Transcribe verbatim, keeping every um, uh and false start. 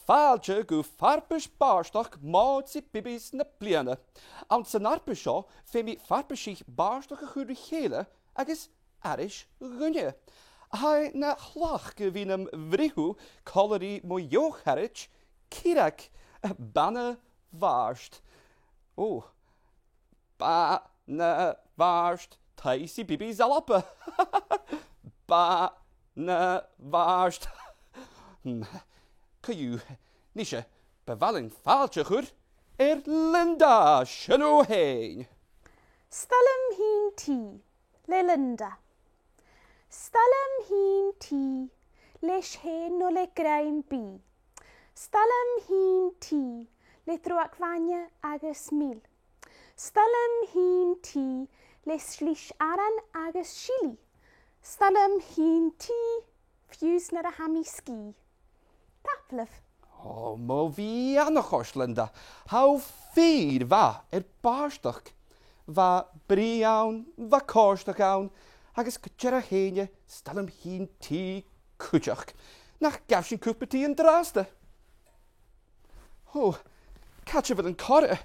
fàilte gu Farpais Bàrdachd Mòds is Bibis na bliadhna. Anns an fharpais seo, feumaidh farpaisich bàrdachd a chur ri chèile agus aithris dhuinne. Tha e na thlachd a bhith nam bhritheamh còmhla ri mo dheagh charaid, Ciarag, bana-bhàrd. Ò, bana-bhàrd, taigh is Bibis Alba. Bana-bhàrd. Hmm. Co-dhiù, nise, bu mhath leinn fàilte a chur air Linda, sin thu fhèin. 'S toil leam fhìn tì, le Linda. 'S toil leam fhìn tì, leis fhèin no le grèim bìdh. 'S toil leam fhìn tì, le truic bhainne agus mil. 'S toil leam fhìn tì, le slis aran agus silidh. 'S toil leam fhìn tì, fiù 's nuair a tha mi sgìth. Tapadh leibh. Ò, mo mhi-fhaireachdainn, Linda. Tha thu fìor mhath air bàrdachd. Bha brìgh ann, bha còrdadh ann, agus gu dearbh fhèin, 's toil leam fhìn tì cuideachd. Nach gabh sinn cupa tì an-dràsta? Ò, càit a bheil an coire?